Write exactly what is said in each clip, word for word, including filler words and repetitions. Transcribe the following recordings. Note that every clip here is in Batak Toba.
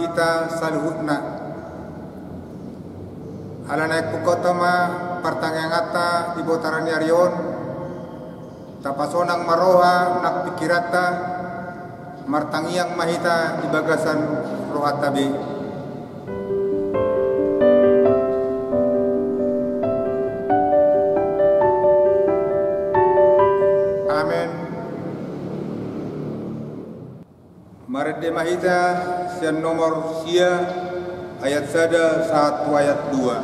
Hita saluhutna. Ala naeng pungkaonta ma partangianganta di botoran ni ari on, tapasonang ma roha nang pingkiranta, martangiang ma hita di bagasan rohanta be. Amen. Marende ma hita sian nomor sia, ayat sada sahat tu ayat dua.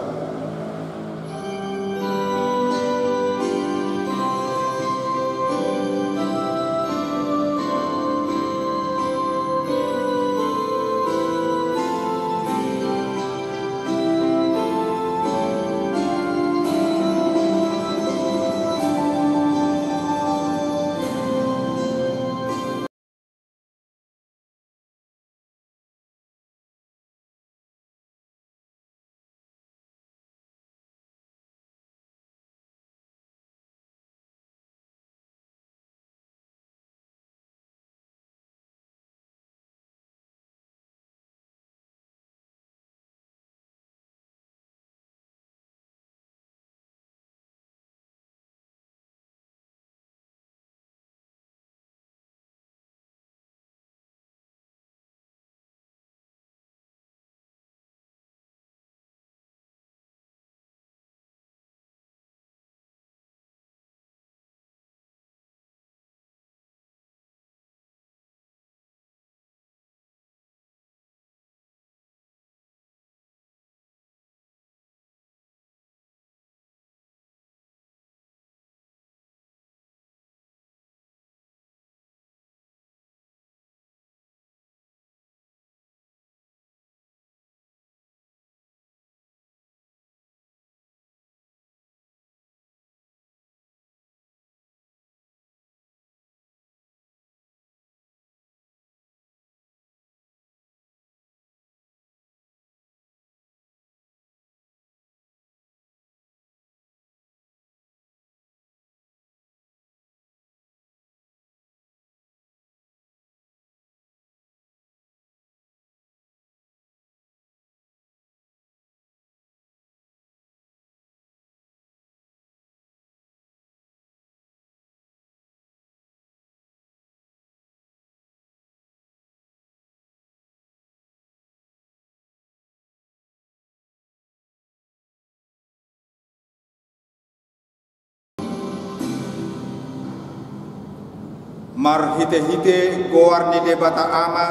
Marhitehite goar ni Debata Ama,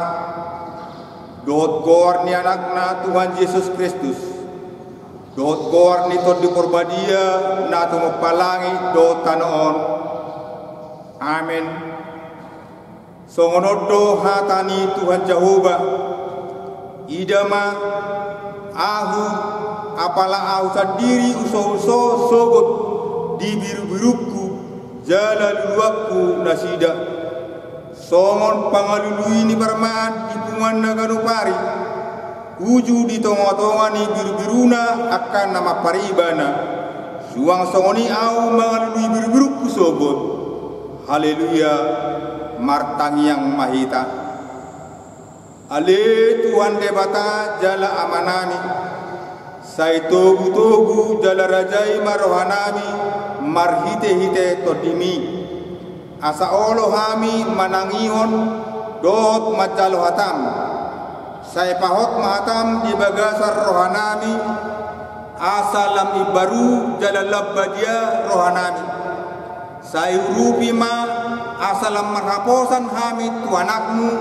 dohot goar ni Anakna Tuhan Jesus Kristus, dohot goar ni Tondi Porbadia na tumompa langit dohot tano on. Amen. Songon on do hata ni Tuhan Jahowa: Ida ma, ahu, apala ahu sandiri husohuso sogot di birubirungku jala luluanku nasida. Songon pangalului ni parmaan di punguanna ganup ari, uju di tongatonga ni birubiruna angka na mampar ibana. Suang songon i ahu mangalului birubirungku sogot. Haleluya. Martangiang ma hita. Ale Tuhan Debata jala Amanami, sai togutogu jala rajai ma rohanami marhitehite Tondimi, asa olo hami manangihon dohot manjalo hataM. Sai pahot ma hataM di bagasan rohanami, asa lam imbaru jala lam badia rohanami. Sai urupi ma, asa lam marhaposan hami tu AnakMu,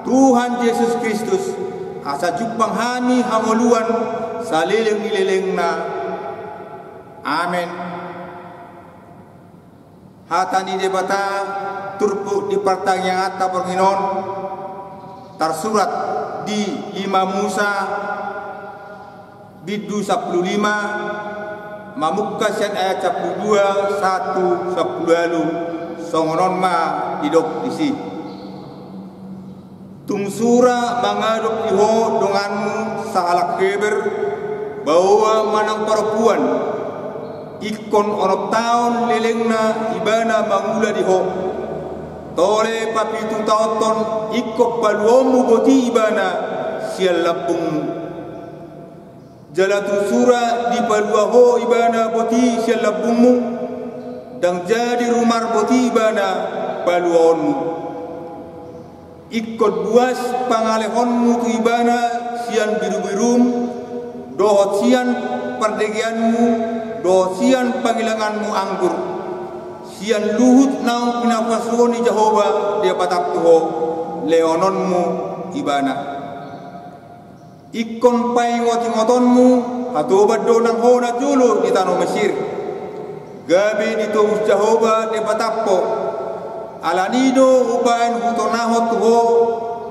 Tuhan Jesus Kristus, asa jumpang hami hangoluan saleleng ni lelengna. Amen. Hata ni Debata turpuk di partangianganta borngin on tarsurat di Lima Musa, bindu sampulu lima, mamungka sian ayat sampulu dua sahat tu sampulu ualu. Songon on ma didok disi: Tung sura mangadop di ho donganmu sahalak Heber, baoa manang parompuan, ingkon onom taon lelengna ibana mangula di ho. Tole papitutaonhon ingkon paluaonmu boti ibana, sian lambungmu. Jala tursura dipalua ho ibana boti sian lambungmu, ndang jadi rumar boti ibana paluaonmu. Ingkon buas pangalehonmu tu ibana sian birubirum, dohot sian pardegeanmu, dohot sian pangilanganmu anggur, sian luhut naung pinapasuon ni Jahowa Debatam tu ho, lehononmu ibana. Ingkon paingotingotonmu hatoban do nang ho na jolo di tano Mesir, gabe ditobus Jahowa Debatam ho. Alani do umbahen hutonahon tu ho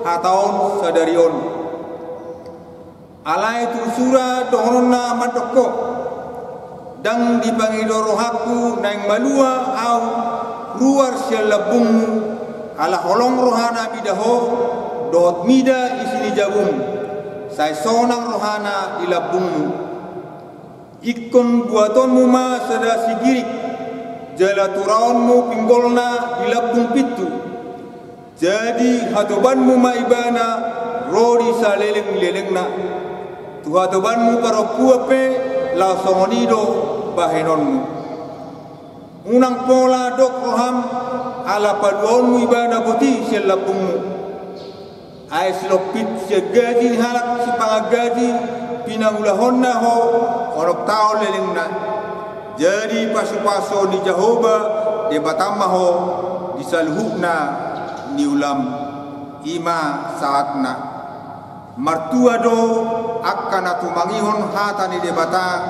hata on sadari on. Alai tursura dohononna mandok ho: Ndang dipangido rohangku naeng malua ahu ruar sian lambungmu, ala holong rohana mida ho, dohot mida isi ni jabum, sai sonang rohana di lambungmu. Ingkon buatonmu ma sada sigirik, jala turaonmu pinggolna di lambung pintu. Jadi hatobanmu ma ibana ro di salelenglelengna. Tu hatobanmu parompuan pe laos songon i do bahenonmu. Unang pola dok roham ala paluaonmu ibana boti sian lambungmu. Ai silompit sian gaji ni halak sipangan gaji pinangulahonna ho onom taon lelengna. Jadi pasupasu ni Jahowa Debatam ma ho di saluhutna ni ulaonmu. I ma sahatna. Martua do angka na tumangihon hata ni Debata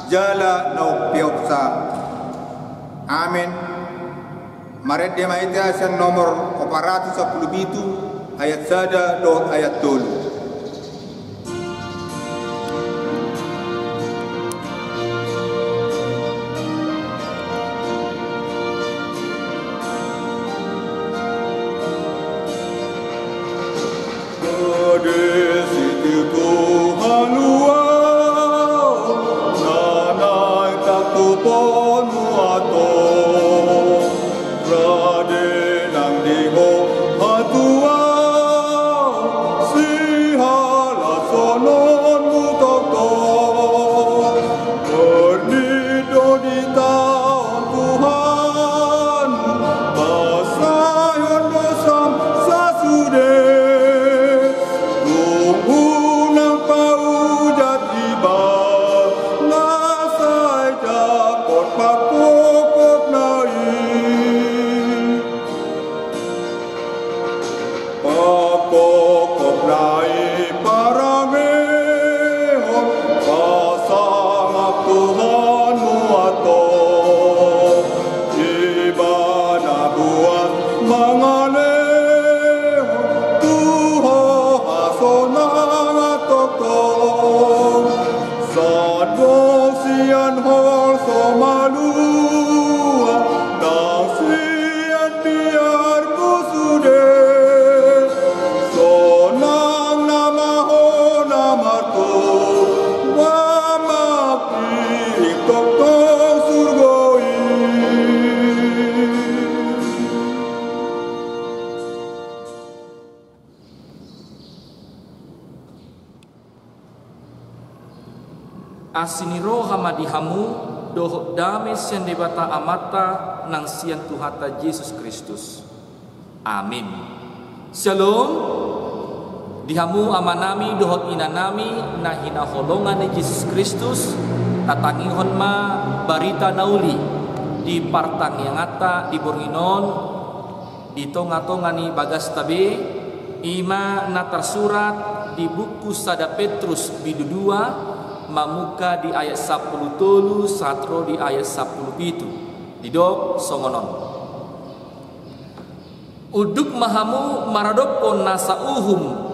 jala na umpeopsa. Amen. Marende ma hita sian nomor opat ratus sampulu pitu, ayat sada dohot ayat tolu. Disi Tuhan luhut na naeng tangkuponmu antong, rade nang di ho hatuaon, sihalashononmu tongtong. Borngin do di taon Tuhan, pasaehon dosam sasude. Tung unang paujat ibana, sai dapot pangkopkopna i. Pangkopkopna i parangehon pasangap Tuhanmu antong. Ibana buas mangalehon tu ho hasonangan tongtong. Sandok sian holso malua, nang sian biarmu sude. Sonang nama ho na martua, manghirim tongtong surgo i. Asi ni roha ma di hamu, dohot dame sian Debata Amanta nang sian Tuhanta Jesus Kristus. Amin. Syalom. Di hamu amanami dohot inanami na hinaholongan ni Jesus Kristus, tatangihon ma barita na uli di partangianganta di borngin on, di tongatonga ni bagasta be, i ma na tarsurat di buku sada Petrus bindu dua, mamungka di ayat sampulu tolu sahat ro di ayat sampulu pitu. Didok songon on: Unduk ma hamu maradophon nasa uhum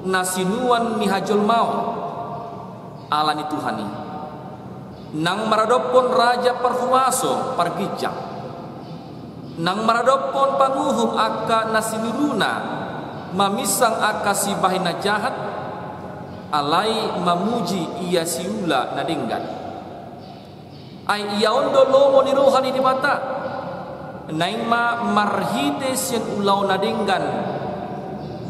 na sinuan ni hajolmaon, ala ni Tuhan i, nang maradophon raja parhuaso parginjang, nang maradophon panguhum angka na sinuruna maminsang angka sibahen na jahat, alai mamuji ia siula na denggan. Ai ia on do lomo ni roha ni Debata, naeng ma marhite sian ulaon na denggan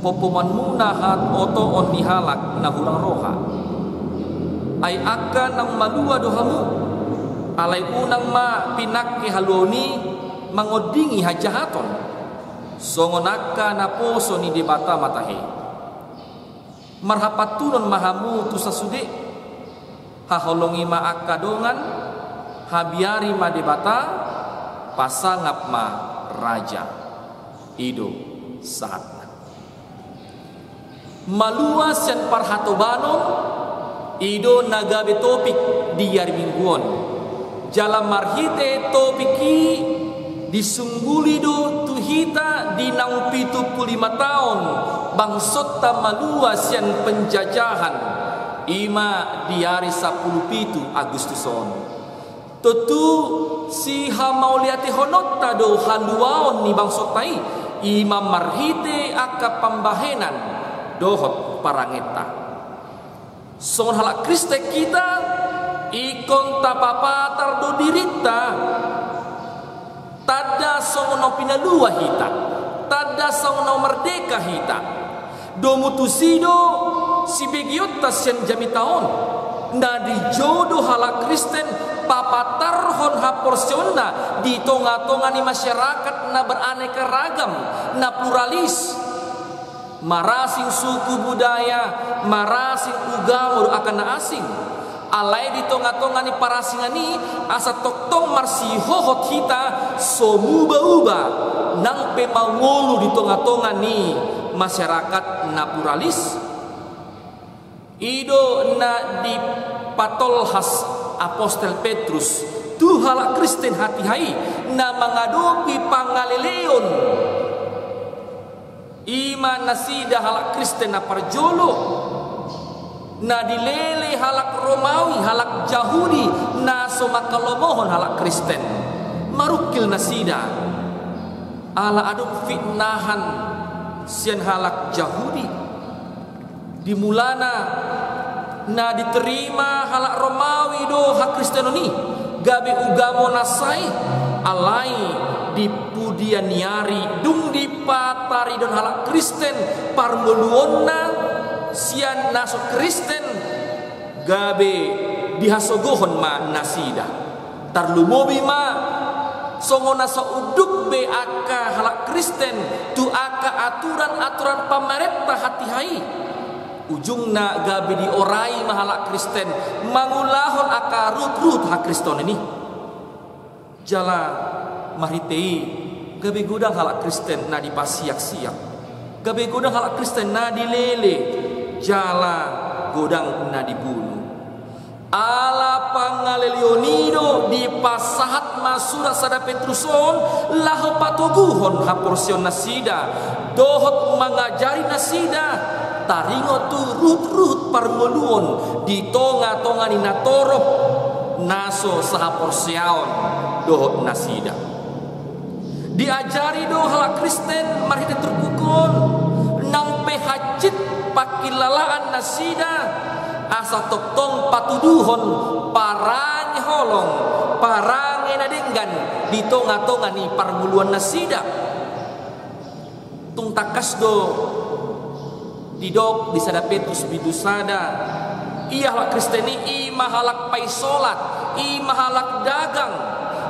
Popomanmuna hatotoon ni halak na hurang roha. Ai angka naung malua do hamu. Alai unang ma pinangke haluaon i mangondingi hajahaton, songon angka naposo ni Debata ma tahe. Marhapantunon ma hamu tu sasude. Haholongi ma angka dongan, habiari ma Debata, pasangap ma raja. I do sahatna. Malua sian parhatobanon, i do na gabe topik di ari Minggu on. Jala marhite topik i disungguli do tu hita di naung pitu pulu lima taon bangsonta malua sian penjajahan, i ma di ari sampulu pitu Agustus on. Tontu sihamauliatehononta do haluaon ni bangsonta i, i ma marhite angka pambahenan dohot parangenta. Songon halak Kristen hita, ingkon tapapatar do dirinta. Tanda songon na pinalua hita, tanda songon na mardeka hita. Domu tusi do sibegeonta sian jamita on. Na dijou do halak Kristen papatarhon haporseaonna di tonga-tonga ni masyarakat na beraneka ragam, na pluralis. Marasing suku budaya, marasing ugamo do angka na asing. Alai di tonga-tonga ni parasingan i, asa tongtong marsihohot hita so muba-uba, nang pe mangolu di tonga-tonga ni masyarakat na pluralis. I do na dipatolhas Apostel Petrus tu halak Kristen hatiha i na mangadopi pangaleleon. I ma nasida halak Kristen na parjolo, na dilele halak Romawi, halak Jahudi, na so mangkalomohon halak Kristen. Marungkil nasida ala adong fitnahan sian halak Jahudi. Di mulana na diterima halak Romawi do hakristenon i gabe ugamo na sai, alai di pudian ni ari dung dipataridon halak Kristen parngoluonna sian na so Kristen, gabe dihasogohon ma nasida. Tarlumobi ma songon na so unduk be angka halak Kristen tu angka aturan-aturan pamarenta hatiha i. Ujungna gabe diorai ma halak Kristen mangulahon angka ruhut-ruhut hakristenon i. Jala marhite i gabe godang halak Kristen na dipasiak-siak. Gabe godang halak Kristen na dilele, jala godang na dibunu. Ala pangaleleon i do dipasahat ma surat sada Petrus on laho patoguhon haporseaon nasida, dohot mangajari nasida taringot tu ruhut-ruhut parngoluon di tonga-tonga ni natorop na so sahaporseaon dohot nasida. Diajari do halak Kristen marhite turpuk on, nang pe hansit pangkilalaan nasida, asa tongtong patuduhon parange holong, parange na denggan di tonga-tonga ni parngoluon nasida. Tung tangkas do didok di sada Petrus bindu sada, ia halak Kristen i, i ma halak paisolat, i ma halak dagang,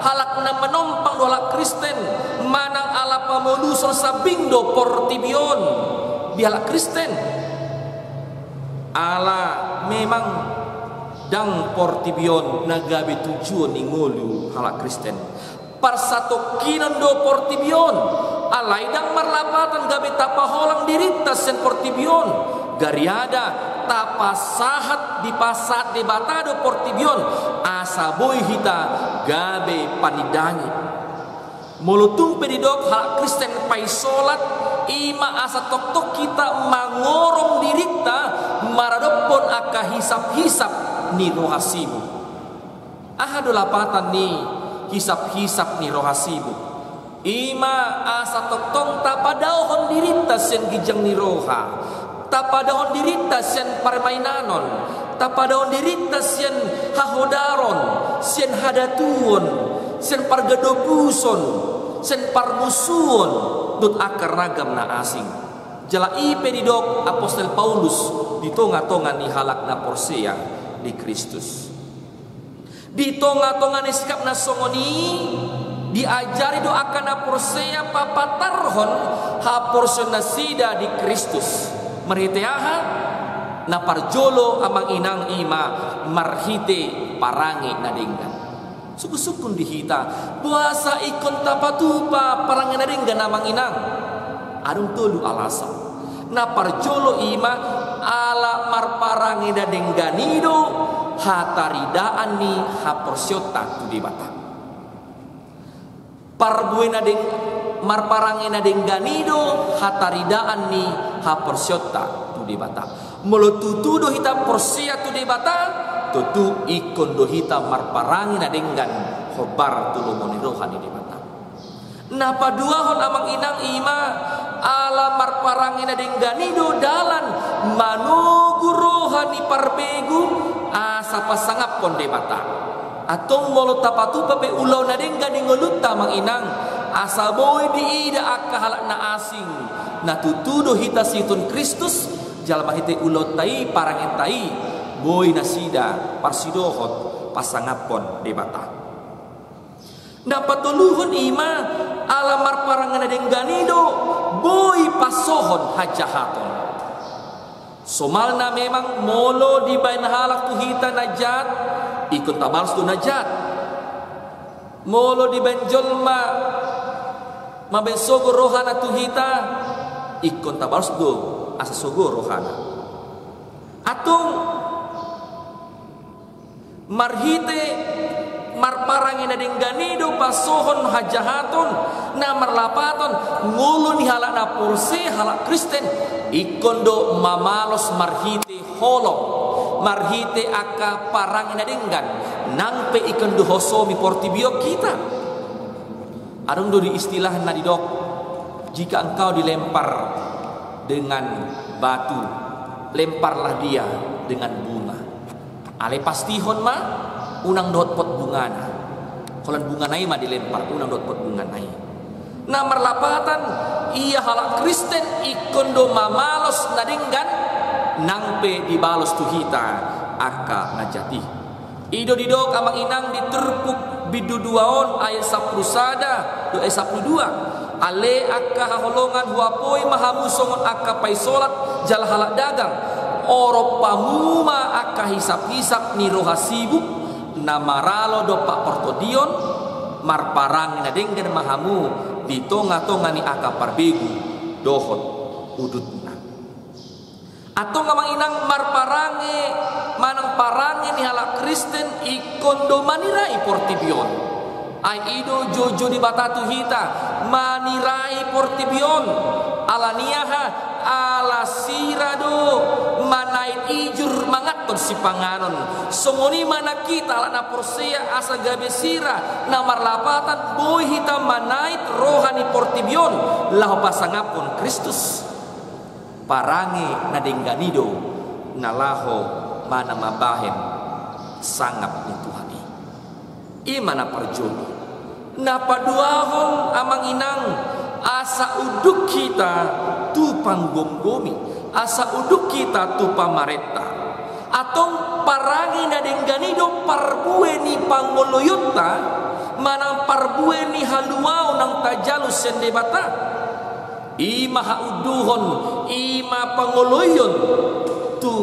halak na manompang do halak Kristen, manang ala pamoluson sambing do portibi on di halak Kristen. Ala memang ndang portibi on na gabe tujuon ni ngolu halak Kristen. Parsatongkinan do portibi on, alai ndang marlapatan gabe tapaholang dirinta sian portibi on. Gariada tapasahat, dipasahat Debata do portibi on asa boi hita gabe panindangi. Molo tung pe didok halak Kristen paisolat, i ma asa tongtong hita mangorong dirinta maradophon angka hisap-hisap ni roha sibuk. Aha do lapatan ni hisap-hisap ni roha sibuk? I ma asa tongtong tapadaohon dirinta sian ginjang ni roha, tapadaohon dirinta sian parmainanon, tapadaohon dirinta sian hahodaron, sian hadatuon, sian pargadobuson, sian parmusuon, dohot angka ragam na asing. Jala i pe didok Apostel Paulus di tonga-tonga ni halak na porsea di Kristus. Di tonga-tonga ni sikap na songon i, diajari do angka na porsea papatarhon haporseaon nasida di Kristus. Marhite aha? Na parjolo amang inang i ma marhite parange na denggan. Sungkun-sungkun di hita, boasa ingkon tapatupa parange na denggan amang inang? Adong tolu alasan. Na parjolo i ma ala marparange na denggan i do hataridaan ni haporseaonta tu Debata. Parbue na deng-, marparange na denggan i do hataridaan ni haporseaonta tu Debata. Molo tutu do hita porsea tu Debata, tontu ingkon do hita marparange na denggan hombar tu lomo ni roha ni Debata. Na paduahon amang inang i ma ala marparange na denggan i do dalan manogu roha ni parbegu asa pasangaphon Debata. Antong molo tapatupa pe ulaon na denggan di ngolunta amang inang, asa boi diida angka halak na asing, na tutu do hita siihuthon Kristus, jala marhite ulaonta i, parangenta i, boi nasida parsidohot pasangaphon Debata. Na patoluhon i ma ala marparange na denggan i do boi pasohon hajahaton. Somalna memang molo dibaen halak tu hita na jat, ingkon tabalos do na jat. Molo dibaen jolma mambaen sogo rohana tu hita, ingkon tabalos do asa sogo rohana. Antong marhite marparange na denggan i do pasohon hajahaton. Na marlapatan, ngolu ni halak na porsea, halak Kristen, ingkon do mamalos marhite holong, marhite angka parange na denggan, nang pe ingkon do hosomi portibi on hita. Adong do di istilah na didok, jika engkau dilempar dengan batu, lemparlah dia dengan bunga. Alai pastihon ma unang dohot pot bungana. Holan bungana i ma dilempar, unang dohot pot bungana i. Na marlapatan, ia halak Kristen ingkon do mamalos na denggan, nang pe dibalos tu hita angka na jat i. I do didok amang inang di turpuk bindu dua on ayat sampulu sada dohot ayat sampulu dua. Ale angka haholongan, huapoi ma hamu songon angka paisolat jala halak dagang. Orop hamu ma angka hisap-hisap ni roha sibuk, na maralo dompak partondion, marparange na denggan ma hamu di tonga-tonga ni angka parbegu dohot udutna. Antong amang inang, marparange manang parange ni halak Kristen ingkon do manirai portibi on. Ai i do joujou ni Debata tu hita, manirai portibi on. Ala ni aha? Ala sira do manait ijur manganhon sipanganon. Songon i ma nang hita halak na porsea, asa gabe sira na marlapatan boi hita manait roha ni portibi on laho pasangaphon Kristus. Parange na denggan i do na laho manang mambahen sangap ni Tuhan i. I ma na parjolo. Na paduahon amang inang, asa unduk hita tu panggomgomi, asa unduk hita tu pamarenta. Antong parange na denggan i do parbue ni pangoloionta, manang parbue ni haluaon na tajalo sian Debata. I ma haunduhon, i ma pangoloion tu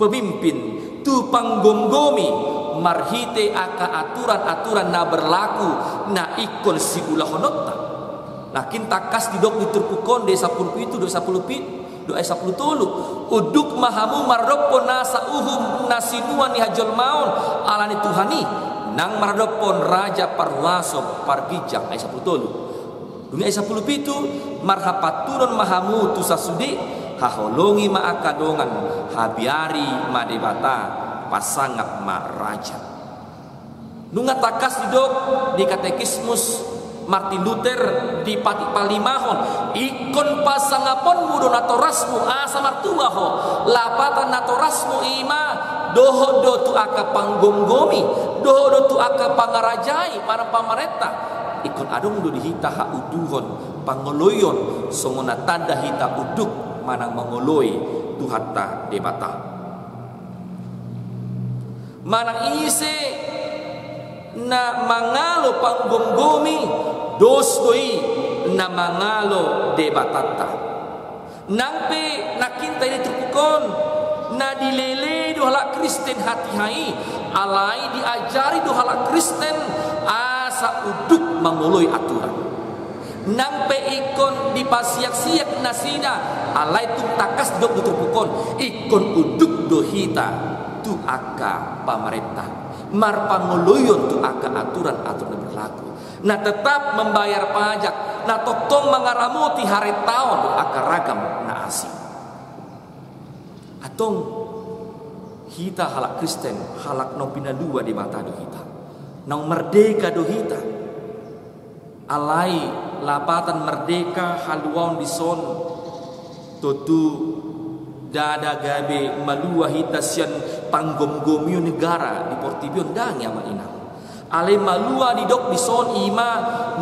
pemimpin, tu panggomgomi, marhite angka aturan-aturan na berlaku na ingkon siulahononta. Nangkin tangkas didok di turpuk on di sampulu pitu dohot sampulu pitu dohot sampulu tolu. Unduk ma hamu maradophon nasa uhum na sinuan ni hajolmaon ala ni Tuhan i, nang maradophon raja parhuaso parginjang, ayat sampulu tolu. Dung i ayat sampulu pitu, marhapantunon ma hamu tu sasude, haholongi ma angka dongan, habiari ma Debata, pasangap ma raja. Nunga tangkas didok di Katekismus Martin Luther di patik palimahon, ingkon pasangaponmu do natorasmu asa martua ho. Lapatan natorasmu i ma dohot do tu angka panggomgomi, dohot do tu angka pangarajai manang pamarenta. Ingkon adong do di hita haunduhon pangoloion songon na tanda hita unduk manang mangoloi Tuhanta Debata. Manang ise na mangalo panggomgomi, dos do i na mangalo Debatanta. Nang pe nangkin taida di turpuk on, na dilelei do halak Kristen hatiha i, alai diajari do halak Kristen asa unduk mangoloi aturan. Nang pe ingkon dipasiaksiak nasida, alai tung tangkas didok di turpuk on, ingkon unduk do hita tu angka pamarenta, marpangoloion tu angka aturan-aturan na berlaku, na tetap membayar pajak, na tongtong mangaramoti harentaon angka ragam na asing. Antong hita halak Kristen, halak naung pinalua Debata do hita, naung mardeka do hita. Alai lapatan mardeka haluaon dison, tontu ndada gabe malua hita sian panggomgomion negara di portibi on, ndang i amang inang. Alai malua didok dison i ma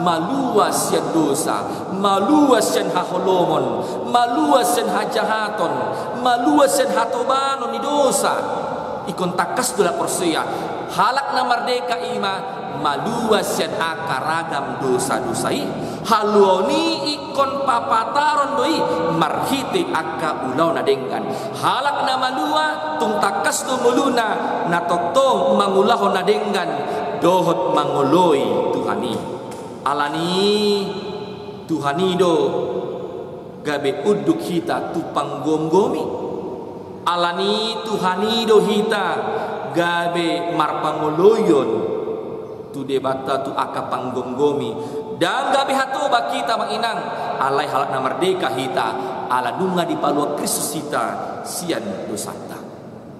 malua sian dosa, malua sian haholomon, malua sian hajahaton, malua sian hatobanon ni dosa. Ingkon tangkas do na porsea, halak na mardeka i ma malua sian angka ragam dosa-dosa i. Haluaon i ingkon papataron do i marhite angka ulaon na denggan. Halak na malua tung tangkas do ngoluna na tongtong mangulahon na denggan dohot mangoloi Tuhan i. Alani i Tuhan i do gabe unduk hita tu panggomgomi. Alani i Tuhan i do hita gabe marpangoloion tu Debata tu angka panggomgomi. Ndang gabe hatoban hita amang inang, alai halak na mardeka hita, ala nunga dipalua Kristus hita sian dosanta.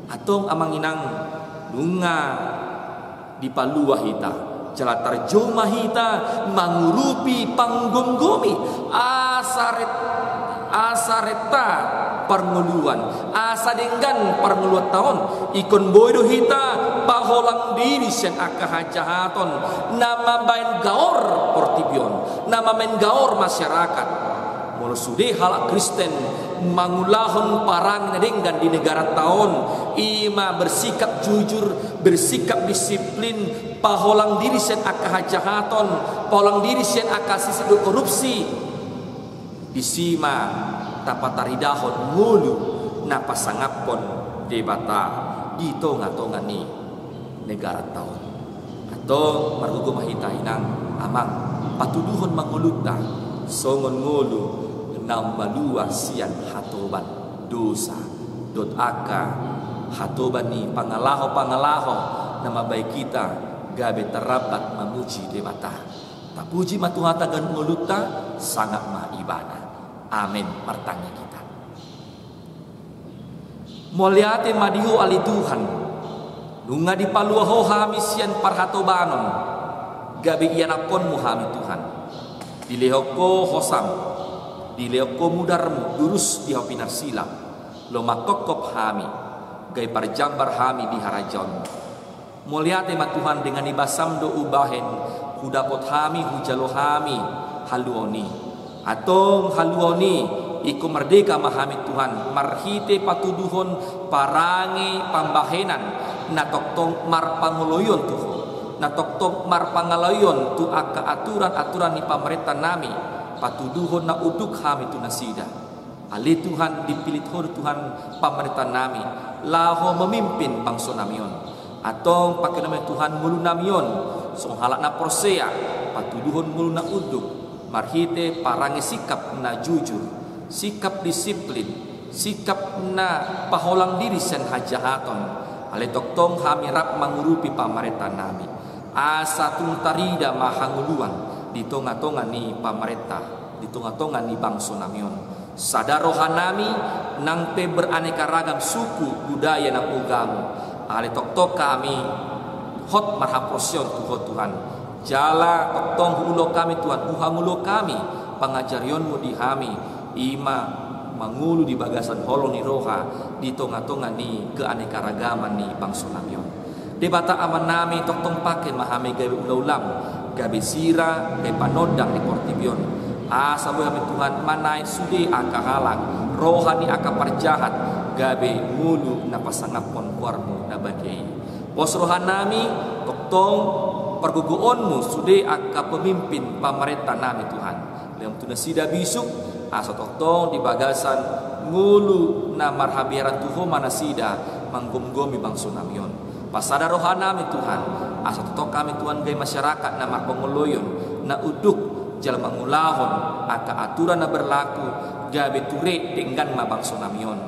Antong amang inang, nunga dipalua hita, jala tarjou ma hita mangurupi panggomgomi, asa ret-, asa renta parngoluan, asa denggan parngoluanta on. Ingkon boi do hita paholang diri sian angka hajahaton na mambaen gaor portibi on, na mambaen gaor masyarakat. Molo sude halak Kristen mangulahon parange na denggan di negaranta on, i ma bersikap jujur, bersikap disiplin, paholang diri sian angka hajahaton, paholang diri sian angka sisip dohot korupsi, disi ma tapataridahon ngolu na pasangaphon Debata di tonga-tonga ni negaranta on. Antong margogo ma hita inang amang patuduhon ma ngolunta songon ngolu na malua sian hatoban dosa dohot angka hatoban ni pangalaho-pangalaho na mambaen hita gabe tarlambat mamuji Debata. Tapuji ma Tuhanta ganup ngolunta, sangap ma Ibana. Amen. Martangiang hita. Mauliate ma di Ho ale Tuhan, nunga dipalua Ho hami sian parhatobanon, gabe ianaphonmu hami Tuhan. Dilehon Ho hosam, dilehon Ho mudarmu, durus di hau pinarsilang, laho mangkophop hami, gabe parjambar hami di harajaonmu. Mauliate ma Tuhan, dengan ni basam do umbahen hudapot hami, hujalo hami haluaon i. Antong haluaon i, ingkon mardeka ma hami Tuhan, marhite patuduhon parange pambahenan na tongtong marpangoloion tu Ho, na tongtong marpangalaoion tu angka aturan-aturan ni pamarenta nami, patuduhon na unduk hami tu nasida. Ale Tuhan, dipilit Ho do Tuhan pamarenta nami, laho memimpin bangso nami on. Antong pake nami Tuhan ngolu nami on, songon halak na porsea, patuduhon ngolu na unduk, marhite parange sikap na jujur, sikap disiplin, sikap na paholang diri sian hajahaton. Ale tongtong hami rap mangurupi pamarenta nami. Asa tung tarida ma hangoluan di tonga-tonga ni pamarenta, di tonga-tonga ni bangso nami on. Sada roha nami nang pe beraneka ragam suku, budaya nang ugamo. Ale tongtong hami hot marhaporseaon tu Ho Tuhan. Jala tongtong huulahon hami Tuhan, huhangoluhon hami pangajarionmu di hami. I ma mangolu di bagasan holong ni roha di tonga-tonga ni keanekaragaman ni bangso nami on. Debata Amanami, tongtong pake ma hami gabe ulaulaM, gabe sira, gabe panondang di portibi on. Asa boi hami Tuhan manaek sude angka halak, roha ni angka parjahat, gabe ngolu na pasangaphon goarmu na badia i. Pos rohanami, tongtong pargogoonmu sude angka pemimpin pamarentanami Tuhan. Lehon tu nasida bisuk, asa tongtong di bagasan ngolu na marhabearan tu Ho ma nasida manggomgomi bangsonami on. Pasada rohanami Tuhan, asa tongtong hami Tuhan gabe masyarakat na marhangoluan, na unduk jala mangulahon angka aturan na berlaku, gabe ture denggan ma bangsonami on.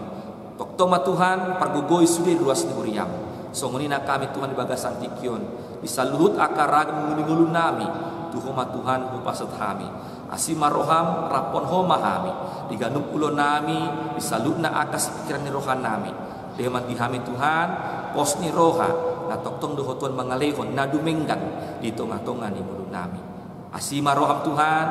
Tongtong ma Tuhan pargogoi sude ruas ni huriam. Songon i nang hami Tuhan di bagasan tingki on, di saluhut angka ragam ni ngolunami, tu Ho ma Tuhan hupasahat hami. Asi ma roham, raphon Ho ma hami di ganup ulaonnami, di saluhutna angka sipikiran ni rohanami. Lehon ma di hami Tuhan pos ni roha, na tongtong do Ho Tuhan mangalehon na dumenggan di tongatonga ni ngolunami. Asi ma roham Tuhan,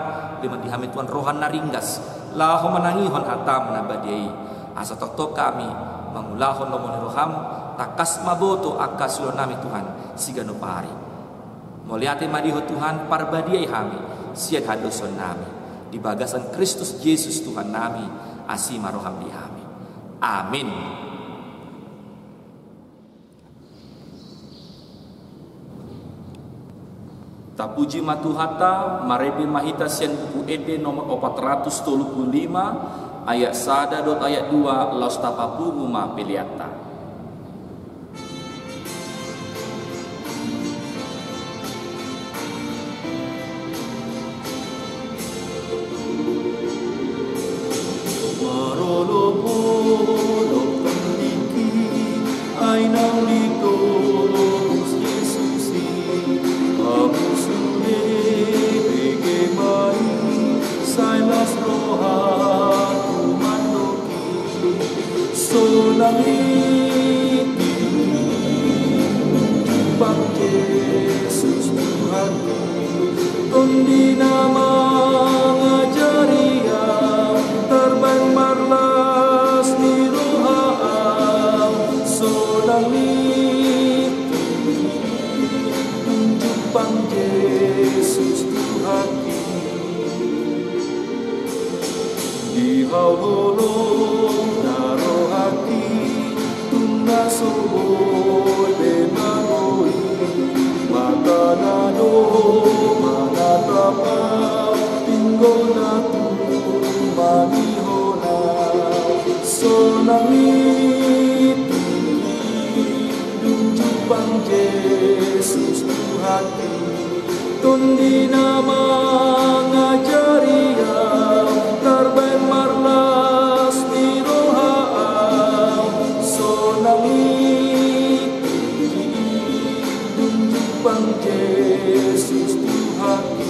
lehon ma di hami Tuhan roha na ringgas, laho manangihon hatam na badia i. Asa tongtong hami mangulahon lomo ni roham, tangkas ma boto angka siulaonnami Tuhan siganup ari. Mauliate ma di Ho Tuhan, parbadiai hami sian hadosaonnami. Di bagasan Kristus Jesus Tuhannami, asi ma roham di hami. Amin. Tapuji ma Tuhanta, marende ma hita sian Buku Ende nomor opat ratus tolu pulu lima, ayat sada dohot ayat dua, laos tapapungu ma peleanta. Marolopolop tondingki, ai naung ditobus Jesus i, hamu sude bege ma i, sai las rohangku mandok i. Sonang i, Tuhan Jesus Tuhan i, Tondi na mangajari ahu, tarbaen marlas ni roha ahu. Sonang i, Tuhan Jesus Tuhan i. Di hau holong na rohangki, tung na so boi be mangoli, mata na do manatap ahu, pinggol na tumangihon ahu. Sonang i, Tuhan Jesus Tuhan i, Tondi na mangajari ahu, tarbaen marlas ni roha ahu. Sonang i, Tuhan Jesus Tuhan i.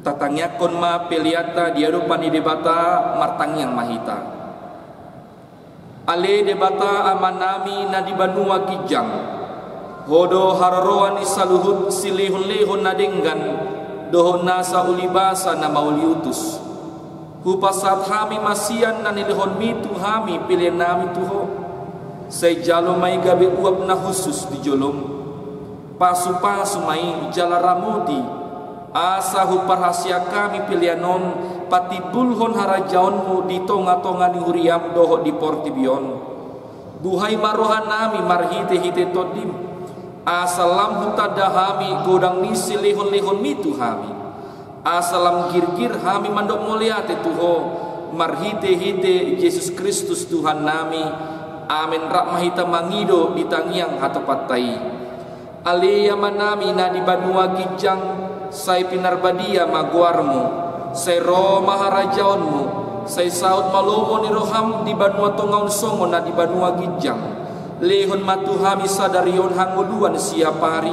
Tatangiangkon ma peleanta di adopan ni Debata. Martangiang ma hita. Ale Debata Amanami na di banua ginjang, Ho do haroroan ni saluhut silehonlehon na denggan dohot nasa ulibasa na mauliutus. Hupasahat hami ma sian na nilehonmi tu hami peleannami tu Ho. Sai jalo ma i gabe uap na hushus di jolom. Pasupasu ma i jala ramoti, asa huparhaseang hami pelean on patimbulhon harajaonmu di tongatonga ni huriam dohot di portibi on. Buhai ma rohanami marhitehite Tondim, asa lam hutanda hami godang ni silehonlehonmi tu hami. Asa lam girgir hami mandok mauliate tu Ho marhitehite Jesus Kristus Tuhannami. Amen. Rap ma hita mangido di tangiang hatopanta i. Ale Amanami na di banua ginjang, sai pinarbadia ma goarmu, sai ro ma harajaonmu, sai saut ma lomo ni roham di banua tonga on songon na di banua ginjang. Lehon ma tu hami sadari on hangoluan siapari.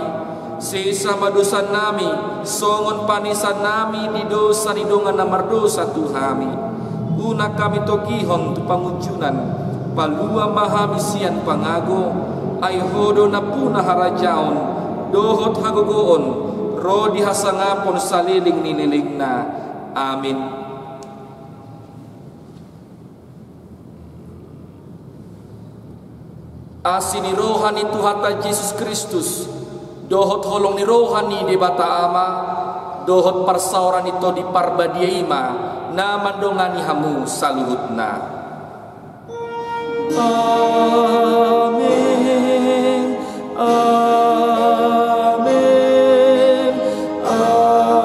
Sesa ma dosanami, songon panesannami di dosa ni dongan na mardosa tu hami. Unang hami togihon tu pangunjunan, palua ma hami sian pangago. Ai Ho do nampuna harajaon, dohot hagogoon, ro di hasangapon saleleng ni lelengna. Amin. Asi ni roha ni Tuhanta Jesus Kristus, dohot holong ni roha ni Debata Ama, dohot parsaoran ni Tondi Parbadia i ma na mandongani hamu saluhutna. Amen. Amen. Amen.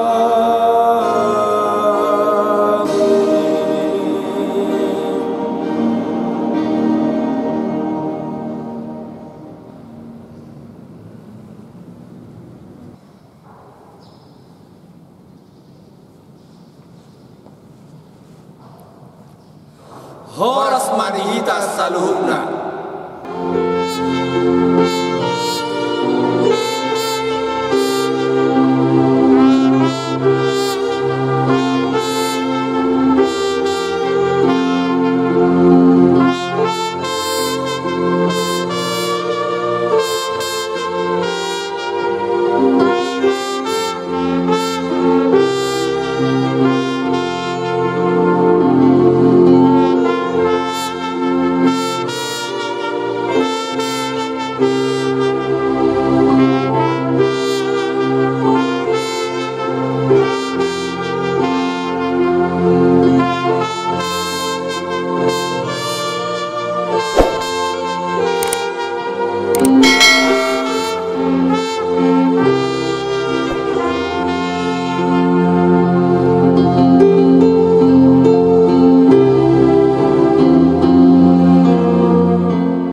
Horas ma di hita saluhutna.